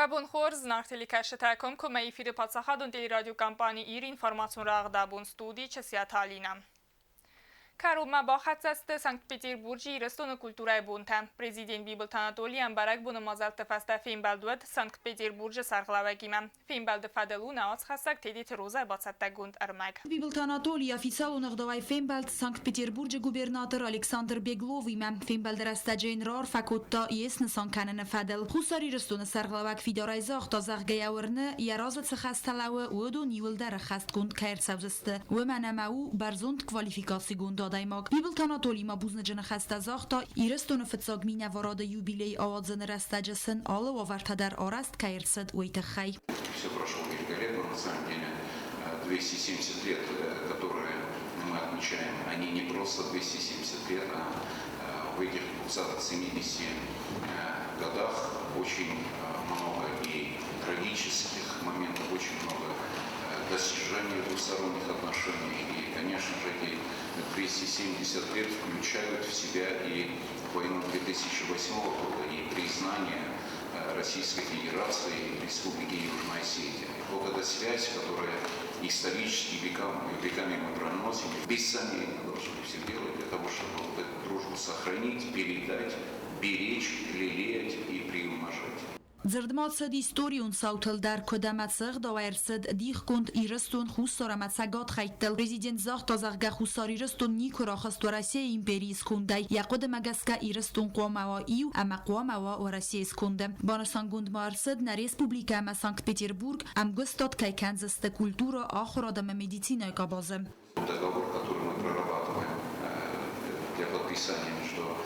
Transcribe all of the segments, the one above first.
Уӕ бон хорз, зынаргъ телекӕсджытӕ, комкоммӕ эфиры паддзахадон телерадиокомпани «Ир» информацион рӕгъдабон студи Чысиаты Алинӕ. Кӕронмӕ бахӕццӕ сты Санкт-Петербурджы Ирыстоны культурӕйы бонтӕ. Президент Бибылты Анатолийӕн бӕрӕгбоны мадзӕлтты фӕстӕ фембӕлд уыд Санкт-Петербурджы сӕргълӕууӕгимӕ. Фембӕлды фӕдыл у нӕ уацхӕссӕг Тедеты Розӕ бацӕттӕгонд ӕрмӕг. Бибылты Анатолий официалон ӕгъдауӕй фембӕлд Санкт-Петербурджы губернатор Александр Бегловимӕ. Фембӕлды рӕстӕджы йын раарфӕ кодта йе снысан кӕныны фӕдыл. Хуссар Ирыстоны сӕргълӕууӕг фидарӕй загъта, зӕгъгӕ йӕ уырны, йӕ разы цы хӕстӕ лӕууы, уыдон иуылдӕр ӕххӕстгонд кӕй ӕрцӕудзысты. Уымӕн ӕмӕ у бӕрзонд квалификацигонд адӕймаг. Бибылты Анатолий ма бузныджы ныхӕстӕ загъта, Ирыстоны фыццаг минӕварады юбилей ауадзыны рӕстӕджы сын алы уавӕртӕ дӕр арӕзт кӕй ӕрцыд, уый тыххӕй. Все прошло великолепно, на самом деле. 270 лет, которые мы отмечаем, они не просто 270 лет, а в этих 270 годах очень много и трагических моментов, очень много достижений двусторонних отношений. И, конечно же, эти 270 лет включают в себя и войну 2008 года, и признание Российской Федерации и Республики Южная Осетия. Вот эта связь, которая исторически веками, веками мы проносим, без сомнения должны все делать для того, чтобы вот эту дружбу сохранить, передать, беречь, лелеять и приумножать. Дзырд ма цыд историон цаутыл дӕр, куыд ӕмӕ цы ӕгъдауӕй ӕрцыд дихгонд Ирыстон Хуссар ӕмӕ Цӕгат хӕйттыл. Президент загъта, зӕгъгӕ, Хуссар Ирыстон никуы рахызт Уӕрӕсейы империйы скондӕй. Йӕ хъуыдымӕ гӕсгӕ Ирыстон хъуамӕ уа иу ӕмӕ хъуамӕ уа Уӕрӕсейы сконды. Банысангонд ма ӕрцыд, нӕ республикӕ ӕмӕ Санкт-Петербург ӕмгуыстад кӕй кӕндзысты культурӕ, ахуырад ӕмӕ медицинӕйы къабазы. Договор, который мы прорабатываем для подписания между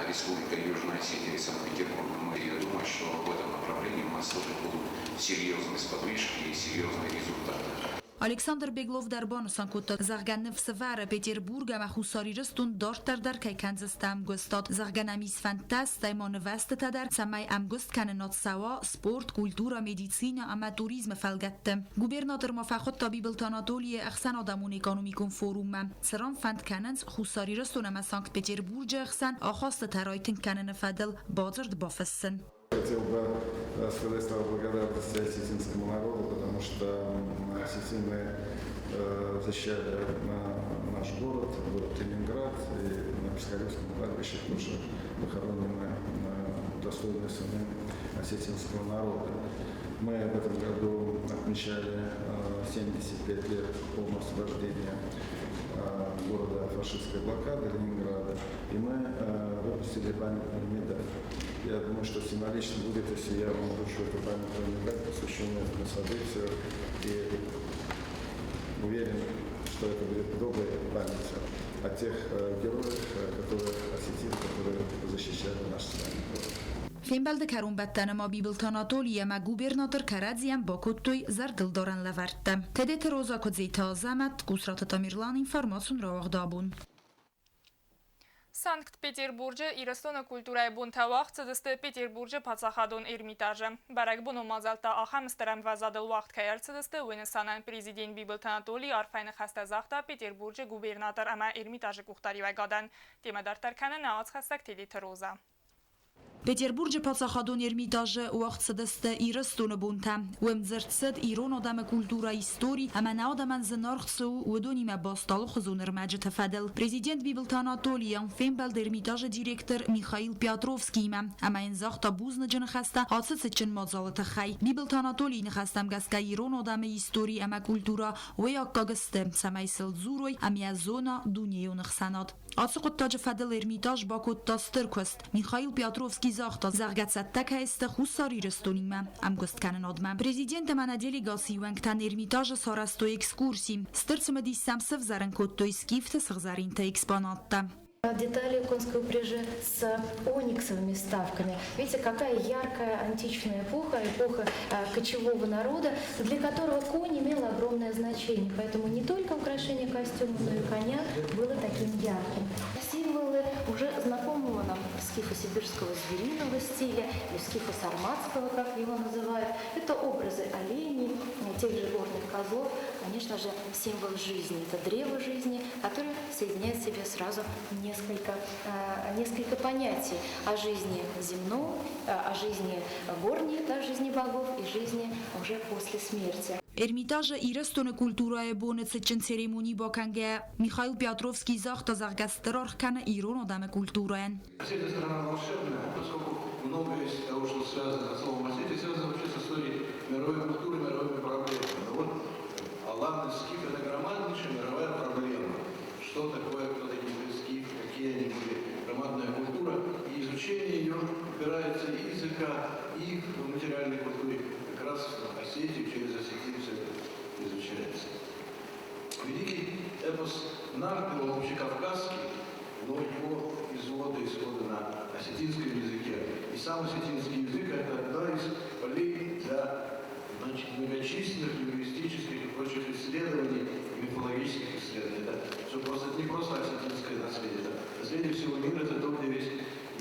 Республикой Южная Осетия и Санкт-Петербургом, я думаю, что в этом направлении у нас тоже будут серьезные сподвижки и серьезные результаты. Александр Беглов дӕр банысан кодта, зӕгъгӕ, ныфс ӕвӕры Петербург ӕмӕ Хуссар Ирыстон дарддӕр дӕр кӕй кӕндзысты ӕмгуыстад. Зӕгъгӕ, нӕм ис фӕндтӕ, стӕй ма нывӕзтытӕ дӕр, цӕмӕй ӕмгуыст кӕнынад цӕуа спорт, культурӕ, медицинӕ ӕмӕ туризмы фӕлгӕтты. Губернатор ма фӕхуыдта Бибылты Анатолийы ӕхсӕнадӕмон экономикон форуммӕ, цыран фӕнд кӕнынц Хуссар Ирыстон ӕмӕ Санкт-Петербурджы ӕхсӕн ахастытӕ райтынг кӕныны фӕдыл бадзырд бафыссын. Хотел бы сказать слова благодарности осетинскому народу, потому что осетины защищали наш город, город Ленинград, и на Пискаревском кладбище тоже похоронены достойные сыны осетинского народа. Мы в этом году отмечали 75 лет полного освобождения города фашистской блокады Ленинграда, и мы выпустили памятную медаль. Я думаю, что символично будет, если я вам вручу эту памятную медаль, посвященную этому событию, и уверен, что это будет добрая память о тех героях, которые осетин, которые защищали наш с вами город. Фембӕлды кӕронбӕттӕны ма Бибылты Анатоли ӕмӕ губернатор кӕрӕдзийӕн бакодтой зӕрдылдарӕн лӕвӕрттӕ. Тедеты Роза Куыдзеты Азӕмӕт, Къусраты Тамерлан информацион рауагъд абон. Санкт-Петербурджы Ирыстоны культурӕйы бонтӕ уагъд цыдысты Петербурджы паддзахадон Эрмитажы. Бӕрӕгбонон мадзӕлттӕ ахӕм стыр ӕмвӕзадыл уагъд кӕй ӕрцыдысты, уый нысанӕн президент Бибылты Анатолий арфӕйы ныхӕстӕ загъта Петербурджы губернатор ӕмӕ Эрмитажы къухдариуӕгадӕн. Темӕ дарддӕр кӕны нӕ уацхӕссӕг Тедеты Роза. Петербурджы паддзахадон Эрмитажы уагъд цыдысты Ирыстоны бонтӕ. Уым дзырд цыд ирон адӕмы культурӕ, истори ӕмӕ нӕ адӕмӕн зынаргъ цы у, уыдонимӕ баст алыхуызон ӕрмӕджыты фӕдыл. Президент Бибылты Анатолийӕн фембӕлд Эрмитажы директор Михаил Петровскиимӕ ӕмӕ йын загъта бузныджы ныхӕстӕ ацы цытджын мадзалы тыххӕй. Бибылты Анатолийы ныхӕстӕм гӕсгӕ ирон адӕмы истори ӕмӕ культурӕ уый аккаг сты, цӕмӕй сыл дзурой ӕмӕ йӕ зона дунейон ӕхсӕнад. Ацы хъуыддаджы фӕдыл Эрмитаж бакодта стыр куыст. Михаил Петровский загъта, зӕгъгӕ, цӕттӕ кӕй сты Хуссар Ирыстонимӕ ӕмгуысткӕнынадмӕ. Президент ӕмӕ нӕ делегацийы уӕнгтӕн Эрмитажы сарӕзтой экскурси. Стыр цымыдис сӕм сӕвзӕрын кодтой скифты сыгъзӕринты экспонаттӕ. Детали конской упряжи с ониксовыми вставками. Видите, какая яркая античная эпоха, эпоха кочевого народа, для которого конь имел огромное значение. Поэтому не только украшение костюма, но и коня было таким ярким. Символы уже знакомого нам скифа сибирского звериного стиля, или скифа сарматского, как его называют. Это образы оленей, тех же горных козлов, конечно же, символ жизни. Это древо жизни, которое соединяет в себе сразу несколько понятий о жизни земной, о жизни горней, да, жизни богов и жизни уже после смерти. Эрмитажы Ирыстоны культурӕйы боны цытджын церемони бакӕнгӕйӕ, Михаил Пиотровский загъта, зӕгъгӕ, стыр аргъ кӕны ирон адӕмы культурӕйӕн. Осетия страна волшебная, поскольку многое из того, что связано с словом Осетия, связано вообще с историей мировой культуры, мировыми проблемами. Но вот Алан и Скиф – это громаднейшая мировая проблема. Что такое, кто такие были скифы, какие они были, громадная культура. И изучение ее упирается и языка, и в материальной культуре. Как раз в Осетию, через Осетию все это изучается. Великий эпос Нарты, он вообще кавказский, но его изводы, исходы на осетинском языке. И сам осетинский язык – это одна из полей для, значит, многочисленных лингвистических и прочих исследований, мифологических исследований. Это все просто, это не просто осетинское наследие, это наследие всего мира, это то, где весь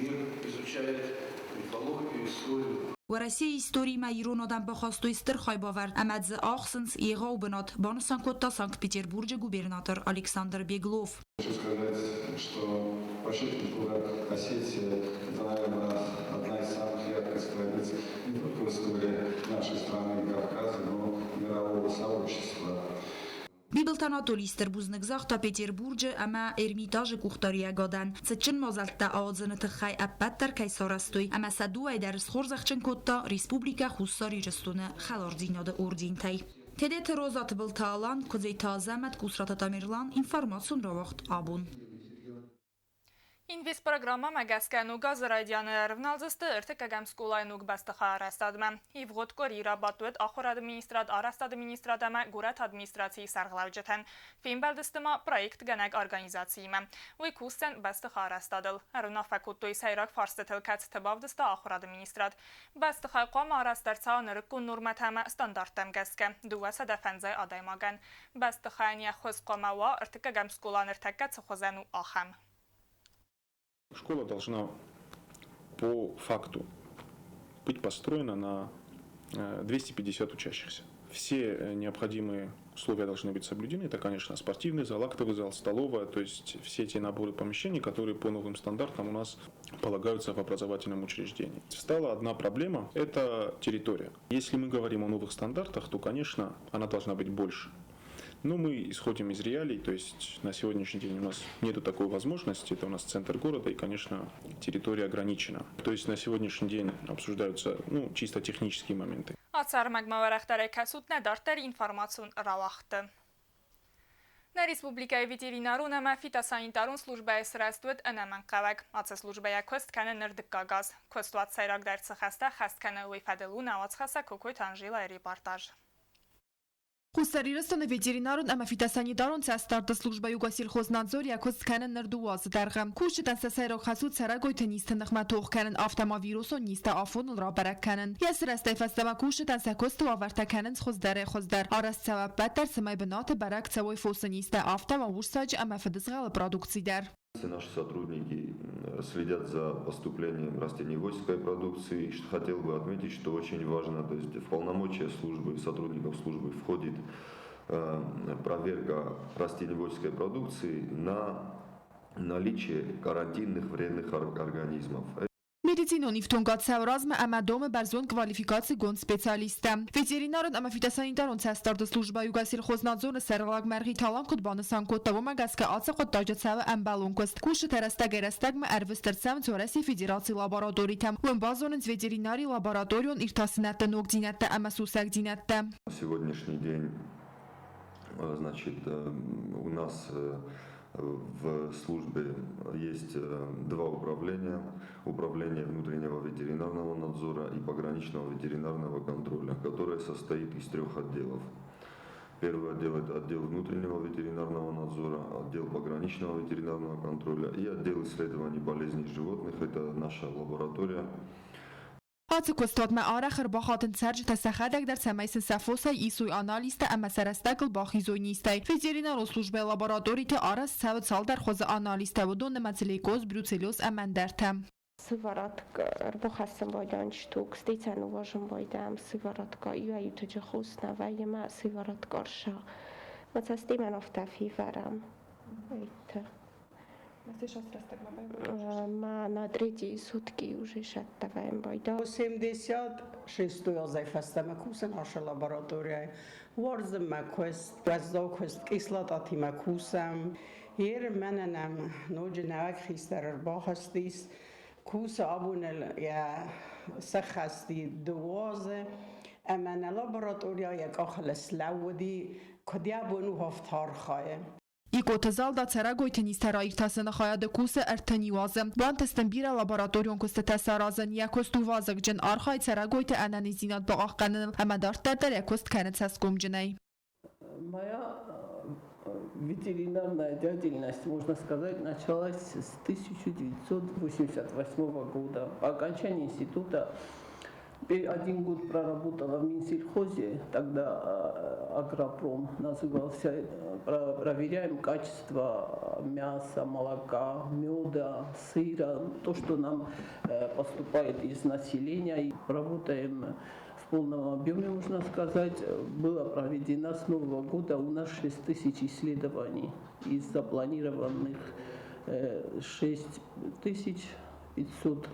мир изучает мифологию, историю. Уӕрӕсейы историмӕ ирон адӕм бахастой стыр хайбавӕрд ӕмӕ дзы ахсынц егъау бынат, банысан кодта Санкт-Петербурджы губернатор Александр Беглов. Хочу сказать, что вообще культура Осетии – это, наверное, одна из самых ярких страниц не только в истории нашей страны и Кавказа, но и мирового сообщества. Бибылты Анатолий стыр бузныг загъта Петербурджы ӕмӕ Эрмитажы къухдариуӕгадӕн, цытджын мадзӕлттӕ ауадзыны тыххӕй ӕппӕт дӕр кӕй сарӕзтой ӕмӕ сӕ дыууӕйы дӕр схорзӕхджын кодта Республикӕ Хуссар Ирыстоны Хӕлардзинады ордентӕй. Тедеты Роза, Тыбылты Алан, Куыдзеты Азӕмӕт, Къусраты Тамерлан, информацион рауагъд Абон. Инвестпрограммӕмӕ гӕсгӕ ног азы райдианы ӕрывналдзысты ӕртыккӕгӕм скъолайы ног бӕстыхайы арӕзтадмӕ. Ивгъуыд къуыри рабадт уыд ахуырады министрад, арӕзтады министрад ӕмӕ горӕты администрацийы сӕргълӕуджытӕн. Фембӕлдысты ма проектгӕнӕг организациимӕ. Уый кусдзӕн бӕстыхайы арӕзтадыл. Ӕруынаффӕ кодтой сӕйраг фарстытыл, кӕцыты бавдыста ахуырады министрад. Бӕстыхай хъуамӕ арӕзт ӕрцӕуа нырыккон нормӕтӕ ӕмӕ стандарттӕм гӕсгӕ 205 адӕймагӕн. Бӕстыхайӕн йӕ хуыз хъуамӕ уа, ӕртыккӕгӕм скъола ныртӕккӕ цы хуызӕн у, ахӕм. Школа должна по факту быть построена на 250 учащихся. Все необходимые условия должны быть соблюдены. Это, конечно, спортивный зал, актовый зал, столовая, то есть все те наборы помещений, которые по новым стандартам у нас полагаются в образовательном учреждении. Стала одна проблема – это территория. Если мы говорим о новых стандартах, то, конечно, она должна быть больше. Но мы исходим из реалий, то есть на сегодняшний день у нас нету такой возможности, это у нас центр города и, конечно, территория ограничена. То есть на сегодняшний день обсуждаются, ну, чисто технические моменты. Ацы ӕрмӕгмӕ уӕрӕхдӕрӕй кӕсут нӕ дарддӕр информацион рауагъдты. Нӕ республикӕйы ветеринарон ӕмӕ фитосанитарон службӕйы сырӕзт уыд ӕнӕмӕнгхъӕуӕг. Ацы службӕ йӕ куыст кӕны ныр дыккаг аз. Куыстуат сӕйрагдӕр цы хӕстӕ ӕххӕст кӕны, уый фӕдыл у нӕ уацхӕссӕг Кокойты Анжелайы репортаж. Хуссар Ирыстоны ветеринарон ӕмӕ фитосанитарон цӕстдарды службӕ Югосельхознадзор йӕ куыст кӕны ныр дыууӕ азы дӕргъы. Кусджытӕн сӕ сӕйраг хӕс у цӕрӕгойты низты ныхмӕ тох кӕнын, афтӕ ма вирусон низтӕ афоныл рабӕрӕг кӕнын. Йӕ сырӕзтӕй фӕстӕмӕ кусджытӕн сӕ куысты уавӕртӕ кӕнынц хуыздӕрӕй-хуыздӕр. Арӕзт цӕуы ӕппӕт дӕр, цӕмӕй бынаты бӕрӕг цӕуой фосы низтӕ, афтӕ ма урссаджы ӕмӕ фыдызгъӕлы продукци дӕр. Наши сотрудники следят за поступлением растениеводческой продукции. Хотел бы отметить, что очень важно, то есть в полномочия службы, сотрудников службы входит проверка растениеводческой продукции на наличие карантинных вредных организмов. Медицинон ифтонгад цӕуы размӕ ӕмӕ домы бӕрзонд квалификацигонд специалисттӕ. Ветеринарон ӕмӕ фитосанитарон цӕстдарды службӕ Югосельхознадзоры сӕргълӕг Мӕргъиты Алан куыд банысан кодта, уымӕ гӕсгӕ ацы хъуыддаджы цӕуы ӕмбӕлон куыст. Кусджытӕ рӕстӕгӕй-рӕстӕгмӕ ӕрвыст ӕрцӕуынц Уӕрӕсейы Федерацийы лабораторитӕм. Уым базонынц ветеринарийы лабораторион иртасынӕдты ногдзинӕдтӕ ӕмӕ сусӕгдзинӕдтӕ. На сегодняшний день, значит, у нас в службе есть два управления. Управление внутреннего ветеринарного надзора и пограничного ветеринарного контроля, которое состоит из трех отделов. Первый отдел – это отдел внутреннего ветеринарного надзора, отдел пограничного ветеринарного контроля и отдел исследований болезней животных – это наша лаборатория. Ацы куыстуатмӕ арӕх ӕрбахатынц цӕрджытӕ сӕхӕдӕг дӕр, цӕмӕй сын сӕ фосӕй исой анализтӕ ӕмӕ сӕ рӕстӕгыл бахизой низтӕй. Ветеринарон службӕйы лабораториты арӕзт цӕуы цалдӕр хуызы анализтӕ, уыдон нымӕцы лейкоз, бруцеллез ӕмӕ ӕндӕртӕ. Сыворотка ӕрбахӕссӕн байдайӕм штук, стӕй сӕ ныуазын байдайӕм сыворотка, иуӕй-иутӕджы хос нӕ вӕййы ӕмӕ сыворотка ӕрсӕгъ. Мӕ цӕстӕй мӕн афтӕ февӕрӕм. Ӕйтты. Ма на третьи сутки уже сӕттӕвӕйын байдайӕм. 76 азӕй фӕстӕмӕ кусын ашы лабораторияйы. Уарзын мӕ куыст, уӕззау куыст, кислотатимӕ кусӕм. Ер мӕнӕн ӕм ноджы нӕуӕг хистӕр ӕрбахызтис. Кусы абоныл йӕ сӕххӕсти дыууӕ ӕмӕ нӕ лаборатория йӕ къахыл слӕууыди, куыд йӕ бон у, афтӕ архайы. Икъоты Залда цӕрӕгойты низтӕ раиртасыны хайады кусы ӕртӕ азы. Бантыст ын бирӕ лабораторион куыстытӕ саразын. Йӕ куыст у вазыгджын, архайы цӕрӕгойты ӕнӕниздзинад бахъахъхъӕныныл ӕмӕ дарддӕр дӕр йӕ куыст кӕны цӕсгомджынӕй. Моя ветеринарная деятельность, можно сказать, началась с 1988 года. По окончании института один год проработала в Минсельхозе, тогда Агропром назывался. Проверяем качество мяса, молока, меда, сыра, то, что нам поступает из населения. И работаем в полном объеме, можно сказать. Было проведено с Нового года у нас 6 тысяч исследований из запланированных 6500.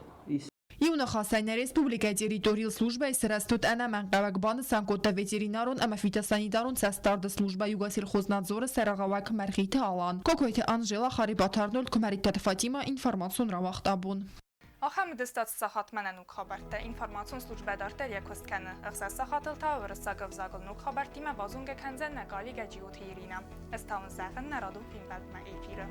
Иу ныхасӕй, нӕ республикӕйы территорийыл службӕйы сырӕзт уыд ӕнӕмӕнгхъӕуӕг, банысан кодта ветеринарон ӕмӕ фитосанитарон цӕстдарды службӕ Югосельхознадзоры сӕргълӕууӕг Мӕргъиты Алан. Кокойты Анжела, Харебаты Арнольд, Куымӕридтаты Фатимӕ, информацион рауагъд абон. Ахӕм уыдысты сахатмӕ нӕ ног хабӕрттӕ. Информацион службӕ дарддӕр йӕ куыст кӕны. 6 сахатыл та уырыссаг ӕвзагыл ног хабӕрттимӕ базонгӕ кӕндзӕн нӕ коллегӕ Джиоты Иринӕ. Ӕз та уын зӕгъын нӕ радон фембӕлдмӕ эфиры.